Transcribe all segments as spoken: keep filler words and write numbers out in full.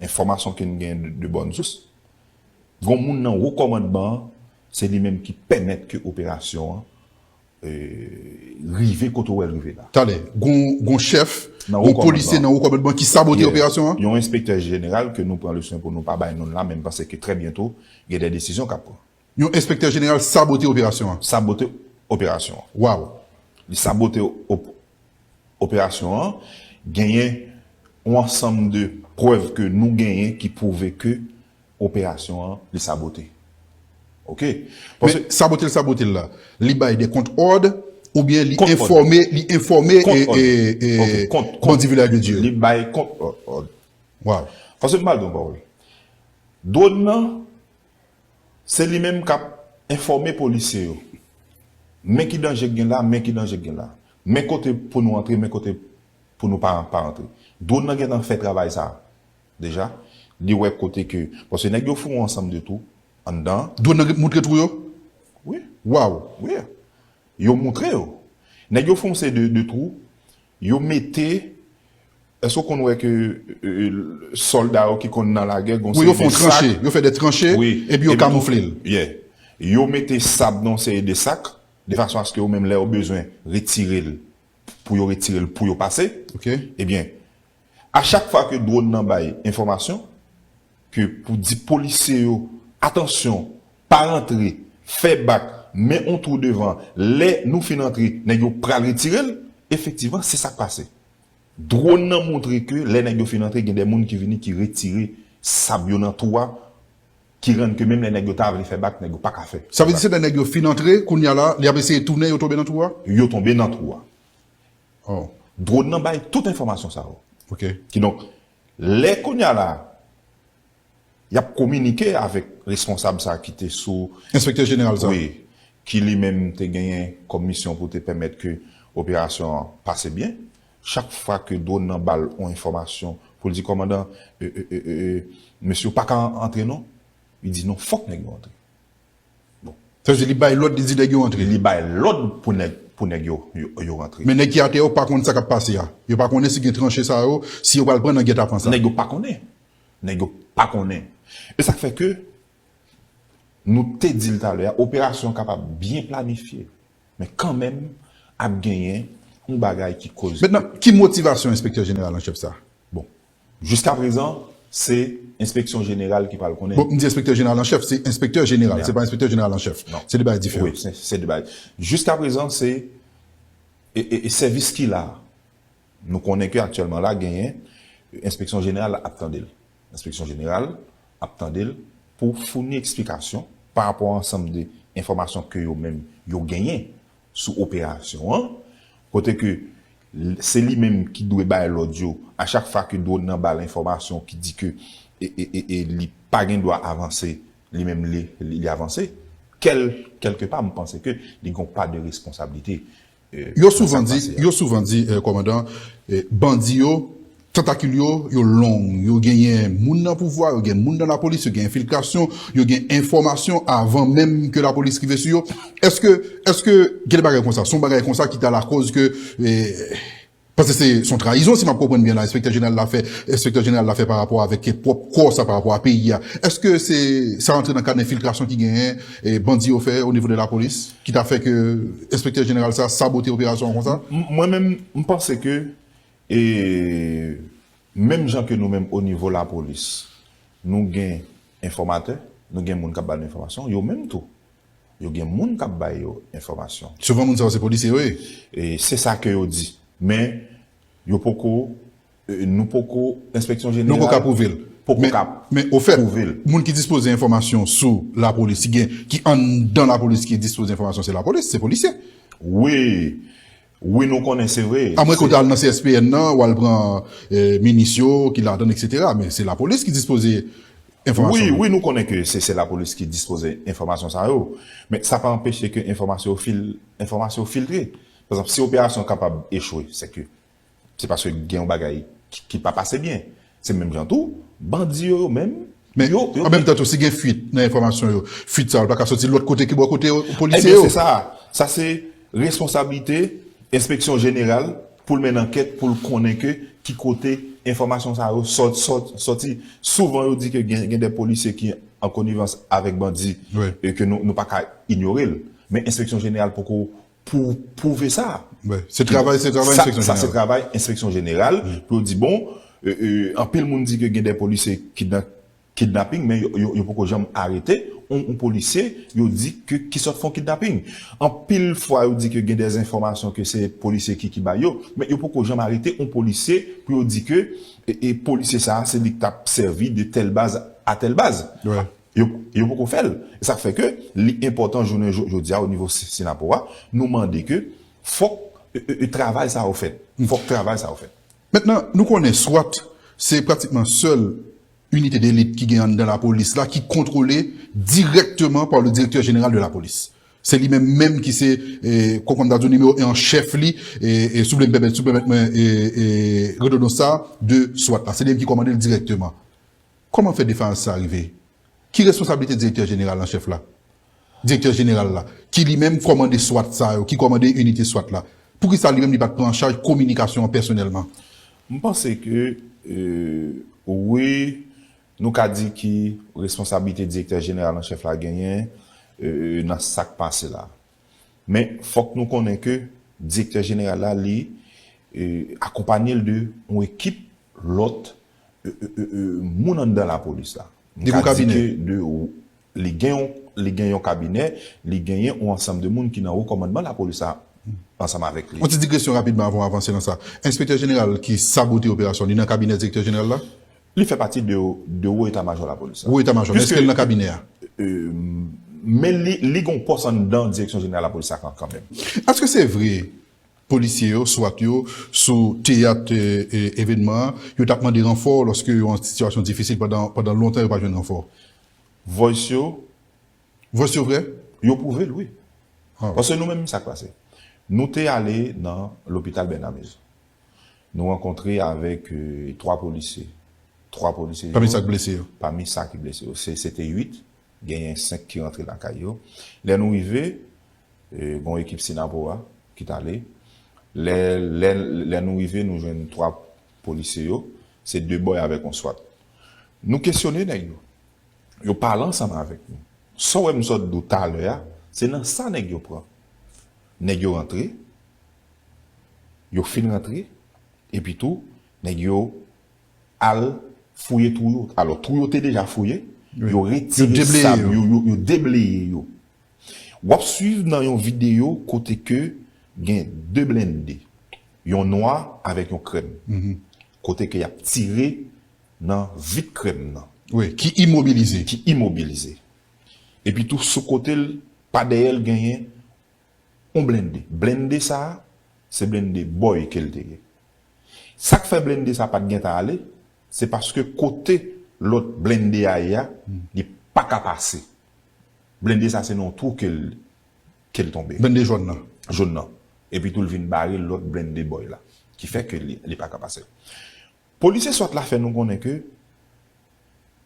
enfòmasyon ke n gen de, de bòn sous, gon moun nan wo kòmandman an, se li menm ki pèmèt ke operasyon an, e, rive kote w wè l rive la. Talè, gon, gon chèf, gon polisye nan wo kòmandman ki sabote operasyon an? Yon enspektè jeneral ke nou pran le swen pou nou pa bay non l la, men m panse ke trè byento, gen de desizyon k ap pran. Yon enspektè jeneral sabote operasyon an? Sabote operasyon an. Waw. Li sabote op-, operasyon an, genyen yon ansanm de prèv ke nou genyen ki pwouve ke operasyon an, li sabote. Oke? Men sabote l, sabote l la, li bay de kont òd, oubyen li enfòme, li enfòme e, e, e bandi Vilaj de Dye? Li bay kont òd. Waw. Paske m pral di yon pawòl. Dwòn nan, se li menm k ap enfòme polisye yo. Men ki danje k gen la, men ki danje k gen la. Men kote pou nou antre, men kote pou nou pa, pa antre. Dwòn nan gentan fè travay sa a deja. Li wè kote ke, paske nèg yo fè yon ansanm de twou anndan. Dwòn nan moutre twou yo? Wi. Waw. Wi. Yo moutre yo. Nèg yo fè yon seri de, de twou. Yo mete, èske w konn wè ke, e, e, sòlda yo ki konn nan lagè, gon seri de sak? Wi, yo fè yon tranche, yo fè de tranche, epi yo kamoufle l. Yeah. Yo mete sab nan yon seri de sak, de fason aske yo menm lè yo bezwen retire l, pou yo retire l, pou yo pase. Oke. Ebyen, a chak fwa ke dwòn nan bay enfòmasyon, ke pou di polisye yo, atansyon, pa rantre, fè bak, men yon twou devan, lè nou fin antre, nèg yo pral retire l, efektivman, se sa k pase. Dwòn nan montre ke lè nèg yo fin antre, gen de moun ki vini ki retire sab yo nan twou a, ki rann ke menm lè nèg yo ta vle fè bak, nèg yo pa ka fè. Sa vle di se lè nèg yo fin antre, kounye a la, li ap eseye tounen, yo tonbe nan twou a? Yo tonbe nan twou a. Oh. Dwòn nan bay tout enfòmasyon sa yo. Oke. Kidonk, lè kounye a la, y ap kominike avèk responsab sa ki te sou... Enspektè jeneral sa. Wi, ki li menm te genyen kòm misyon pou te pèmèt ke operasyon an pase byen. Chak fwa ke dwòn nan ba l yon enfòmasyon pou l di, "Kòmandan, e, e, e, e, e, mesye yo pa ka antre non." Li di, "Non, fòk nèg yo antre." Bon. Sa vle di li bay lòd, li di nèg yo antre. Li bay lòd pou nèg, pou nèg yo, yo, yo rantre. Men nèg ki atè yo pa konn sa k ap pase a. Yo pa konnen si gen tranche sa yo, si yo pral pran nan gètapan sa. Nèg yo pa konnen. Nèg yo pa konnen. E sa k fè ke nou te di l talè a, operasyon kapab byen planifye, men kanmenm ap genyen yon bagay ki koze. Mentnan, ki motivasyon enspektè jeneral an chèf sa? Bon, jiskaprezan, se enspeksyon jeneral ki pral konnen. Bon, m di enspektè jeneral an chèf, se enspektè jeneral, se pa enspektè jeneral an chèf. Non. Se de bagay diferan. Wi, se, se de bagay. Jiskaprezan, se, e, e, e sèvis ki la. Nou konnen ke aktyèlman la, genyen, enspeksyon jeneral ap tande l. Enspeksyon jeneral ap tande l pou founi eksplikasyon pa rapò a ansanm de enfòmasyon ke yo menm yo genyen sou operasyon an, kote ke l-, se li menm ki dwe bay lòd yo a chak fwa ke dwòn nan ba l enfòmasyon ki di ke e, e, e, e li pa gen dwa avanse, li menm li, li, li avanse, kèl, kèlkepa, m panse ke li gen yon pa de responsablite. Yo souvan di, yo souvan di, eh, kòmandan, eh, bandi yo, tantakil yo, yo long, yo genyen moun nan pouvwa, yo gen moun nan lapolis, yo gen enfiltrasyon, yo gen enfòmasyon avan menm ke lapolis rive sou yo. Èske, èske gen de bagay konsa? Se yon bagay konsa ki ta lakòz ke, eh, paske se, se yon trayizon, si m ap konprann byen la, enspektè jeneral la fè, enspektè jeneral la fè pa rapò avèk pwòp kò sa, pa rapò a peyi a. Èske se, sa rantre nan kad enfiltrasyon ki genyen, eh, bandi yo fè o nivo de lapolis? Ki ta fè ke enspektè jeneral sa sabote operasyon an konsa? M-, mwen menm, m panse ke, e, menm jan ke nou menm o nivo lapolis, nou gen enfòmatè, nou gen moun k ap ba nou enfòmasyon, yo menm tou, yo gen moun k ap ba yo enfòmasyon. Souvan moun sa yo se polisye yo ye. E se sa ke yo di. Men, yo poko, e, nou poko, enspeksyon jeneral poko ka pwouve l. Poko ka pwouve l. Men, men ofèt, moun ki dispoze enfòmasyon sou lapolis, ki gen, ki anndan lapolis ki dispoze enfòmasyon, se lapolis, se polisye. Wi. Wi, nou konnen, se vre. Amwen ke w ta al nan C S P N nan, w al pran, eh, minis yo ki ladan, et cetera. Men se lapolis ki dispoze enfòmasyon. Wi, wi, nou konnen ke se, se lapolis ki dispoze enfòmasyon sa yo. Men sa pa anpeche ke enfòmasyon yo fil-, enfòmasyon yo filtre. Pa egzanp, si operasyon kapab echwe, se ke se paske gen yon bagay ki, ki pa pase byen. Se menm jan tou, bandi yo, yo menm, men yo, yo an menm tan tou, si gen fuit nan enfòmasyon yo, fuit sa yo pa ka soti lòt kote ki bò kote yo, polisye yo. Ebyen, se sa. Sa se responsablite enspeksyon jeneral pou l mennen ankèt, pou l konnen ke ki kote enfòmasyon sa yo sòt, sòt, sòti. Souvan, yo di ke gen, gen de polisye ki an konivans avèk bandi, e ke nou, nou pa ka inyore l. Men enspeksyon jeneral poko pou pwouve sa. Se travay, se travay enspeksyon jeneral. Sa se travay enspeksyon jeneral pou yo di, bon, anpil moun di ke gen de polisye ki nan kidnaping, men yo, yo, yo poko janm arete yon, yon polisye, yo di ke ki sòt fè yon kidnaping. Anpil fwa, yo di ke gen de enfòmasyon ke se polisye ki, ki bay yo, men yo poko janm arete yon polisye pou yo di ke e, e polisye sa a, se li k t ap sèvi de tèl baz a tèl baz. Yo, yo poko fè l. E sa k fè ke li enpòtan jounen jo-, jodi a o nivo si-, Synapoha, nou mande ke fòk e, e, e travay sa yo fèt. Fòk travay sa yo fèt. Mentnan, nou konnen SWAT se pratikman sèl inite delit ki gen anndan lapolis la, ki kontwole dirèkteman pa le directeur général de la police. Se li menm menm ki se, e, kon, kon m ta di w, nimewo en an chèf li, e, e, si w vle m pèmèt, si w pèmèt mwen, e, e, redondan sa, de SWAT la. Se li menm ki kòmande l dirèkteman. Kòman fè defayans sa rive? Ki responsablite direktè jeneral an chèf la? Direktè jeneral la, ki li menm kòmande SWAT sa yo, ki kòmande inite SWAT la. Poukisa li menm li pa t pran an chaj kominikasyon an pèsonèlman? M panse ke, e, wi, nou ka di ki responsablite direktè jeneral an chèf la genyen, e, nan sa k pase la. Men, fòk nou konnen ke direktè jeneral la, li, e, akonpanye l de yon ekip lòt, e, e, e, e, moun anndan lapolis la. M ka di ke de, li gen yon, li gen yon kabinè, li genyen yon ansanm de moun ki nan wo kòmandman lapolis la ansanm avèk li. Yon ti digresyon rapidman avan w avanse nan sa. Enspektè jeneral ki sabote operasyon, li nan kabinè direktè jeneral la? Li fè pati de, de wo eta majò lapolis la. Wo eta majò, men èske l nan kabinè a? Men li, li gen yon pòs anndan direksyon jeneral lapolis la kan, kanmenm. Èske se vre polisye yo, SWAT yo, sou teyat, e, e, evènman an, yo t ap mande ranfò lòske yo an sitiyasyon difisil pandan, pandan lontan yo pa jwenn ranfò? Voice yo. Voice yo vre? Yo pwouve l, wi. Paske nou menm, sa k pase? Nou te ale nan lopital Bernamez. Nou rankontre avèk, e, twa polisye. Twa polisye. Pami sa k blese yo? Pami sa ki blese yo. Se, se te uit. Genyen senk ki rantre lakay yo. Lè nou rive, e, gen yon ekip Synapoha ki t ale. Lè, lè, lè nou rive, nou jwenn twa polisye yo. Se de bòy avèk yon SWAT. Nou kesyone nèg yo. Yo pale ansanm avèk nou. Sa w wè m sot di w talè a, se nan sa nèg yo pran. Nèg yo rantre, yo fin rantre, epi tou, nèg yo al fouye twou yo. Alò, twou yo te deja fouye, yo retire sab yo, yo, yo debleye yo. W ap swiv nan yon videyo kote ke gen de blende, yon nwa avèk yon krèm, kote ke y ap tire nan vit krèm nan. Wi, ki imobilize. Ki imobilize. Epi tou sou kote l, pa dèyè l genyen yon blende. Blende sa a, se blende bòy ke l te ye. Sa k fè blende sa a pa t gentan ale, se paske kote lòt blende a ye a, li pa ka pase. Blende sa a se nan yon twou ke l, ke l tonbe. Blende jòn nan. Jòn nan. Epi tou l vin bare lòt blende bòy la. Ki fè ke li, li pa ka pase. Polisye SWAT la fè nou konnen ke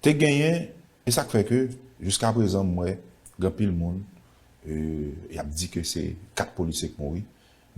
te genyen, e sa k fè ke jiskaprezan m wè gen anpil moun, e, y ap di ke se kat polisye k mouri,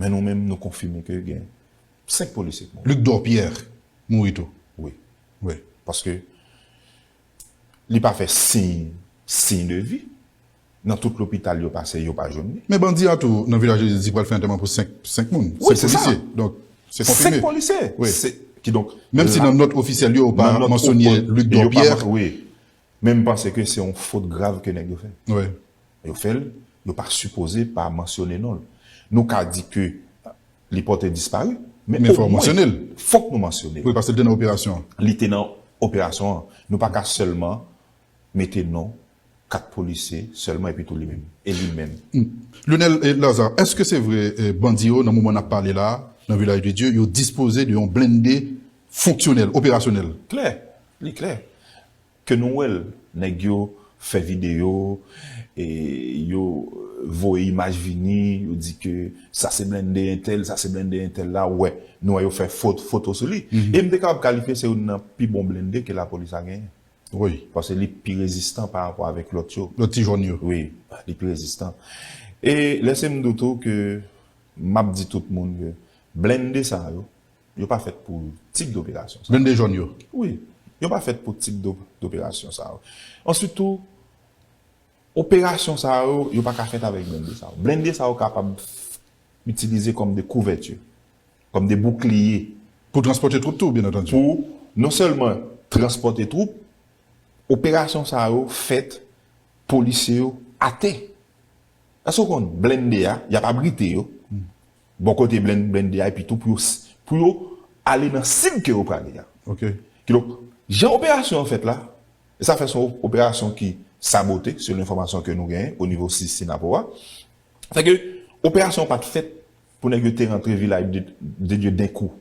men nou menm nou konfime ke gen senk polisye k mouri. Luc Dorpierre mouri tou. Wi. Wi. Paske li pa fè siy, siy de vi. Nan tout lopital yo pase, yo pa jwenn li. Men bandi a tou, nan Vilaj de Dye, di pral fè antèman pou senk, senk moun. Wi, se sa. Donk, se konfime. Senk polisye. Wi. Se, kidonk, menm si nan nòt ofisyèl yo, yo pa mansyone Luc Dorpierre. Wi. Men m panse ke se yon fot grav ke nèg yo fè. Wi. Yo fè l, yo pa sipoze pa mansyone non l. Nou ka di ke li pòte dispari, men omwen, fòk nou mansyone l. Wi, paske l te nan operasyon an. Li te nan operasyon an. Nou pa ka sèlman mete non kat polisye sèlman epi tou li menm. E li menm. Lionel, e, Lazarre, èske se vre, e, bandi yo, nan moman n ap pale la, nan Vilaj de Dye, yo dispoze de yon blende fonksyonèl, operasyonèl? Klè, li klè. Ke nou wè l, nèg yo fè videyo, e yo voye imaj vini, yo di ke sa se blende entèl, sa se blende entèl la, wè, nou wè yo fè fot-, foto sou li. E m te kapab kalifye se youn nan pi bon blende ke lapolis la genyen. Wi. Paske li pi rezistan pa rapò avèk lòt yo. Lòt ti jòn yo. Wi, li pi rezistan. E lèse m di w tou ke m ap di tout moun ke Blende sa yo, yo pa fèt pou tip doperasyon sa. Blende jòn yo. Wi, yo pa fèt pou tip do- doperasyon sa yo. Answit tou, operasyon sa yo, yo pa ka fèt avèk blende sa yo. Blende sa yo kapab itilize kòm de kouvèti, kòm de boukliye. Pou transpòte twoup tou, byen antandi. Pou non sèlman transpòte twoup, operasyon sa yo fèt, polisye yo atè. Èske w konn blende a, y ap abrite yo bò kote blen- blende a, epi tou pou yo, s- pou yo ale nan sib ke yo prale a. Ok. Kidonk, jan operasyon an fèt la, e sa fè se yon operasyon ki sabote, selon enfòmasyon ke nou genyen o nivo sis Sinapo a. Fè ke operasyon an pa t fèt pou nèg yo te rantre Vilaj de, de Dye denkou.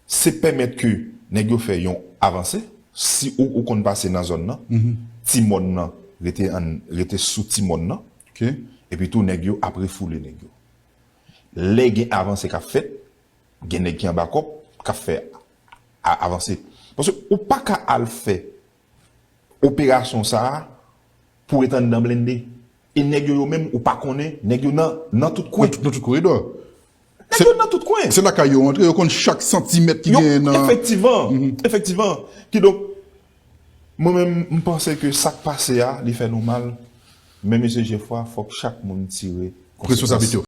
Se pèmèt ke nèg yo fè yon avanse, si ou, ou konn pase nan zòn nan, ti mòn nan rete, an, rete sou ti mòn nan, Ok. epi tou nèg yo ap refoule nèg yo. Lè gen avanse k ap fèt, gen nèg ki anba kòb k ap fè a- avanse. Paske ou pa ka al fè operasyon sa a pou ret anndan blende. E nèg yo, yo menm, ou pa konnen, nèg yo nan, nan tout kwen. Nan tout koridò. Nèg yo nan tout kwen. Se lakay yo antre, yo konn chak santimèt ki Yo- genyen nan. Efektivman, efektivman. Kidonk, mwen menm, m panse ke sa k pase a, li fè nou mal. Men mesye Jefwa, fòk chak moun tire Responsablite yo.